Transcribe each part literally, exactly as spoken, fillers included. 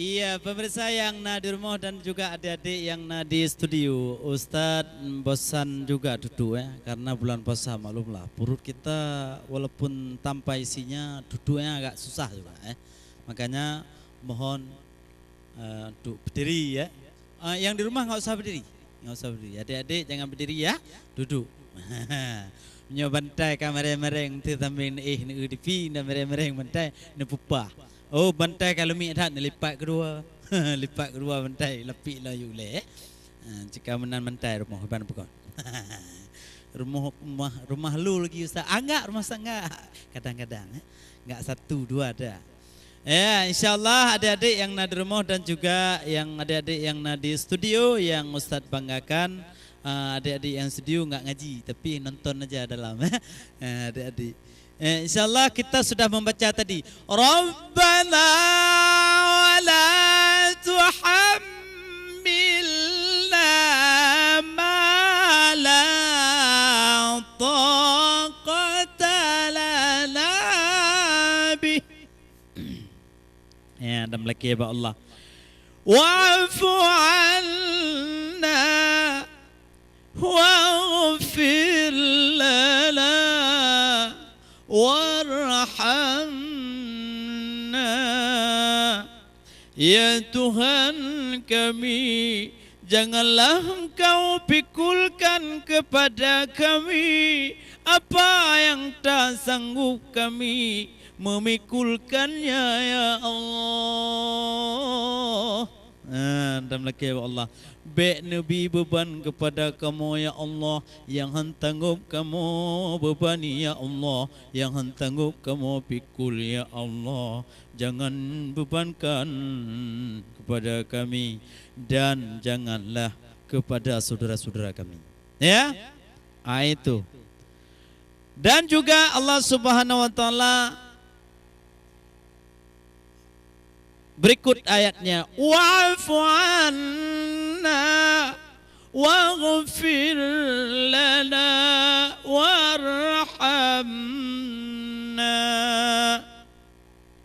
Iya, pemirsa yang na di rumoh dan juga adik-adik yang na di studio, Ustaz bosan juga dudu, eh, karena bulan puasa, maklumlah. Purut kita walaupun tanpa isinya, dudu, eh, agak susah juga, eh. Makanya mohon, eh, untuk berdiri, ya. Eh, yang di rumah nggak usah berdiri, nggak usah berdiri. Adik-adik jangan berdiri, ya, duduk. Nyoe bantai ka mereng-mereng tu sambil eh, neu di pi, na mereng-mereng bantai, neupupah. Oh, bantai ka leumiek that, neulipat keudua. Lipat keudua bantai, lapik laju ulèe. Ha, cika meunan bantai rumoh iban peukon. Rumoh, rumah, rumah lu lagi, Ustaz. Anggak rumah sanggak. Kadang-kadang, eh. Enggak satu, dua ada. Ya, insya Allah adik-adik yang na di rumoh dan juga yang adik-adik yang na di studio yang Ustaz banggakan, ah, adik-adik yang studio enggak ngaji, tapi nonton aja dalam, eh, adik-adik. Eh, insya Allah kita sudah membaca tadi. Rabbana wa la tuhammilna ma la taqata lana bih. Ya, dan melakèe bak Allah. Wa'fu 'anna waghfir lana warhamna. Ya Tuhan kami, janganlah Engkau pikulkan kepada kami apa yang tak sanggup kami memikulkannya, ya Allah. Ha, dan melakèe bak Allah. Bèk neubi beuban keupada kamoe, ya Allah, nyang han tanggôp kamoe beubani, ya Allah, nyang han tanggôp kamoe pikul, ya Allah. Jangan bebankan kepada kami dan janganlah kepada saudara-saudara kami. Ya? Ah, itu. Dan juga Allah Subhanahu wa Ta'ala berikut ayatnya, "Wa'fu 'anna waghfir lana warhamna."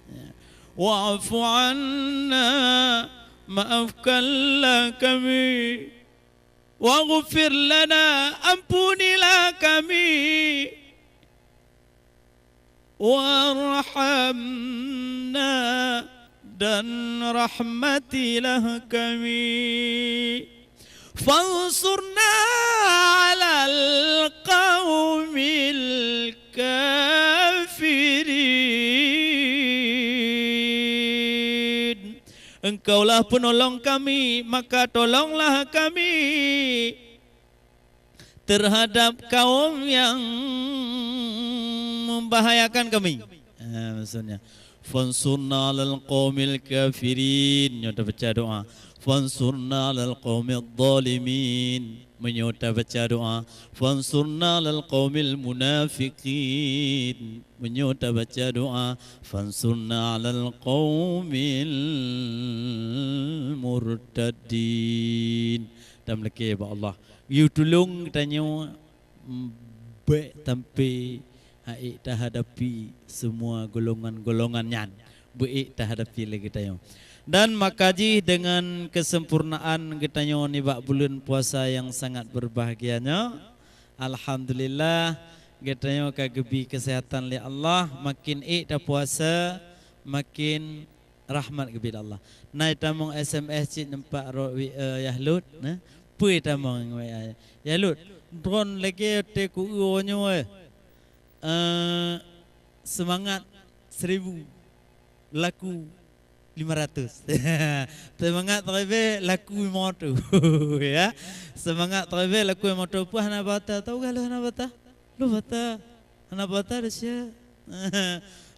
Ya. "Wa'fu 'anna," maafkanlah kami. "Waghfir lana," ampunilah kami. "Warhamna," dan rahmatilah kami. "Fansurna 'alal qaumil kafirin." Engkaulah penolong kami, maka tolonglah kami terhadap kaum yang membahayakan kami. Ha, maksudnya, "Fansurna 'alal qaumil kafirin." Nyoe tabaca doa. "Fansurna 'alal qaumidh dhalimin." Meunyoe tabaca doa, "Fansurna 'alal qaumil munafiqin." Meunyoe tabaca doa, "Fansurna 'alal qaumil murtadin." Dan melakèe bak Allah. Geuyue tulông geutanyoe, mm, bèk sampai ha'ék tahadapi semua golongan-golongan nyan. Beuék tahadapi lé geutanyoe. Dan maka jih deungon keuseumpurnaan geutanyoe nibak buleuen puasa nyang sangat beubahgia nyoe, alhamdulillah, geutanyoe ka geubri keuseuhatan lé Allah, makin ék tapuasa, makin rahmat geubri lé Allah. Na itamong S M S cit numpak ro-, wi-, eh, Yah Lut, nah. Peue itamong, "Yah Lut, droen lagèe teuku uroe nyoe, eh, seumangat seribu, laku lima ratus." Seumangat teubèe laku lima ratus. Ya. Seumangat teubèe laku lima ratus. Peue hana bata? Tahu galo hana bata? Lu bata. Hana bata desya.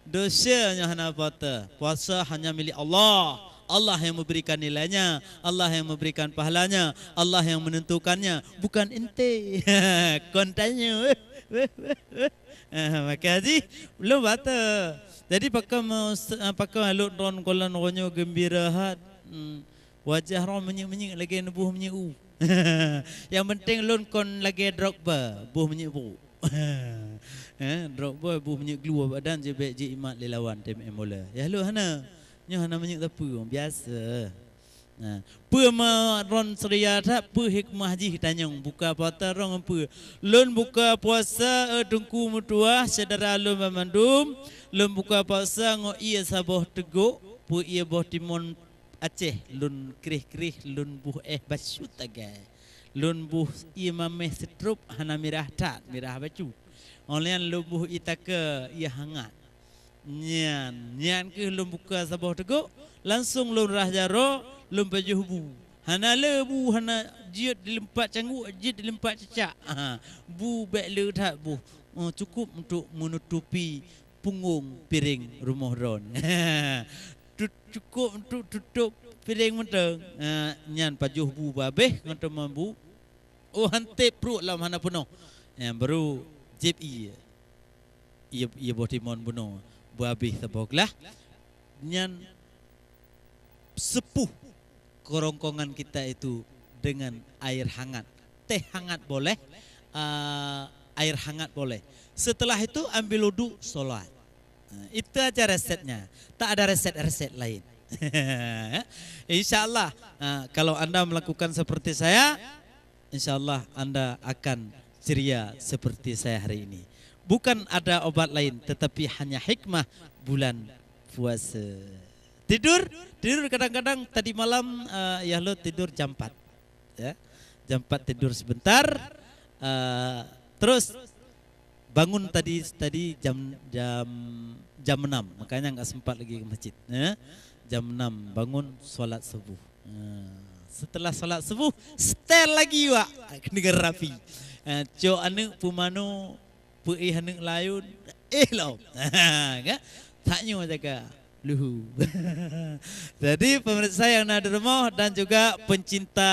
Desya nyoe hana bata. Puasa hanya milik Allah. Allah yang memberikan nilainya, Allah yang memberikan pahalanya, Allah yang menentukannya, bukan ente. Kon tanyoe. Ah, maka jih, lôn bata. Jadi, pakon meus-, ah, pakon lôn droen golan ronyoe geumbira hat. Hmm. Wajah droen meunyeuk-meunyeuk lagèe neuboh meunyeuk u. Nyang penting lôn kon lagèe Drogba, boh meunyeuk brôk. Eh, Drogba boh meunyeuk glue bak badan, jeuet bèk jiimat lé lawan tim M bola. Yah lôn hana. Nyoe hana meunyeuk sapeue, biasa. Nah, peue meuron seuria that, peue hikmah jih tanyong buka puasa rong peue? Lôn buka puasa, eh, Teungku meutuah, syedara lôn banmandum, lôn buka puasa ngon ié saboh teugok, peue ié boh timon Aceh, lôn kreh-kreh, lôn buh éh bacut sagai. Lôn buh ié mamèh sitrop hana mirah that, mirah bacut. Óh lheueh nyan lôn buh ié takeu, ié hangat. Nyan, nyan kheueh lôn buka saboh teugok, langsong lôn rhah jaroe, lôn pajoh bu. Hana le bu, hana jeuet dileumpat cangguek, jeuet dileumpat cicak. Aha, bu bèk le that bu. Oh, cukup untuk menutupi punggong piréng rumoh droen. Tut-, cukup untuk tutup piréng mantong. Ah, nyan pajoh bu babeh ngon teuma bu. Oh, han teb pruet lom hana peunoh. Nyan baru jieb ié. Ié, ié boh timon bunoe, beuhabéh saboh glah. Nyan seupôh kerongkongan kita itu dengan air hangat. Teh hangat boleh, ah, air hangat boleh. Setelah itu ambil uduk, sholat. Ah, itu aja resepnya. Tak ada resep-resep lain. Insya Allah, ah, kalau anda melakukan seperti saya, insya Allah anda akan ceria seperti saya hari ini. Bukan ada obat lain, tetapi hanya hikmah bulan puasa. Tidur, tidur kadang-kadang tadi malam, eh, Yah Lot tidur jam empat. Ya. Jam empat tidur sebentar, eh, terus bangun tadi, tadi jam, jam, jam enam. Makanya nggak sempat lagi ke masjid, ya. Jam enam bangun, sholat subuh. Ha, setelah sholat subuh, setel lagi wak. Kena rapi. Ha, cok aneuk peumanö, peuéh aneuk layun, éh lom. Kan? Tak nyoe jaga luhu. Jadi, pemirsa yang na di rumoh dan juga pencinta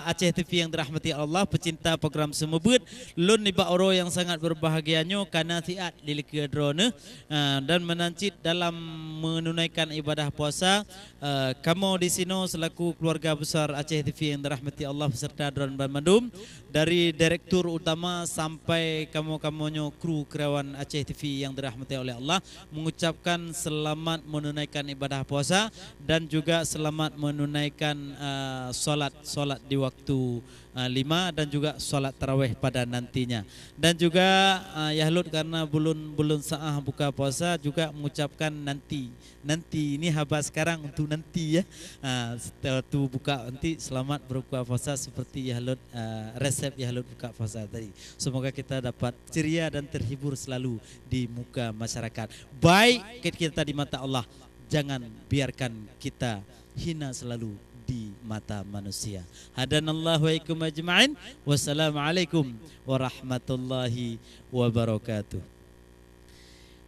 Aceh T V yang dirahmati Allah, pencinta program Seumeubeuet, lôn nibak uroe nyang sangat berbahagia nyoe ka na siat di likeu droeneuh, ha, dan meunan cit dalam menunaikan ibadah puasa, Eh, kamoe di sinoe selaku keluarga besar Aceh T V yang dirahmati Allah beserta droen banmandum, dari direktur utama sampai kamoe-kamoe nyoe kru karyawan Aceh T V yang dirahmati oleh Allah, mengucapkan selamat menunaikan ibadah puasa dan juga selamat menunaikan, eh, solat, solat di waktu, eh, lima dan juga solat tarawih pada nantinya. Dan juga, eh, Yah Lot karena belum, belum saah buka puasa juga mengucapkan nanti. Nanti, ini haba sekarang untuk nanti, ya. Ha, setelah tu buka nanti, selamat berbuka puasa seperti Yah Lot, ha, resep Yah Lot buka puasa tadi. Semoga kita dapat ceria dan terhibur selalu di muka masyarakat. Baik kita di mata Allah, jangan biarkan kita hina selalu di mata manusia. Hadanallahu wa iyyakum ajma'in. Wassalamualaikum warahmatullahi wabarakatuh.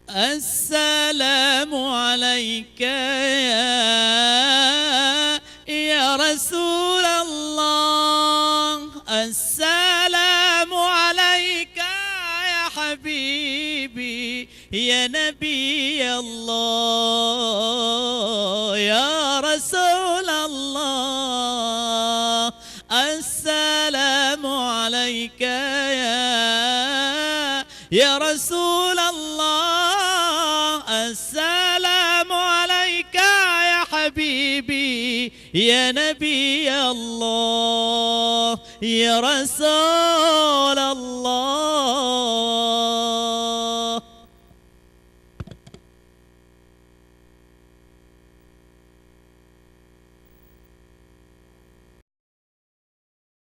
السلام عليك يا، يا رسول الله، السلام عليك يا حبيبي، يا نبي الله، يا رسول الله، السلام عليك يا، يا رسول الله، السلام عليك يا حبيبي، يا نبي الله، يا رسول الله.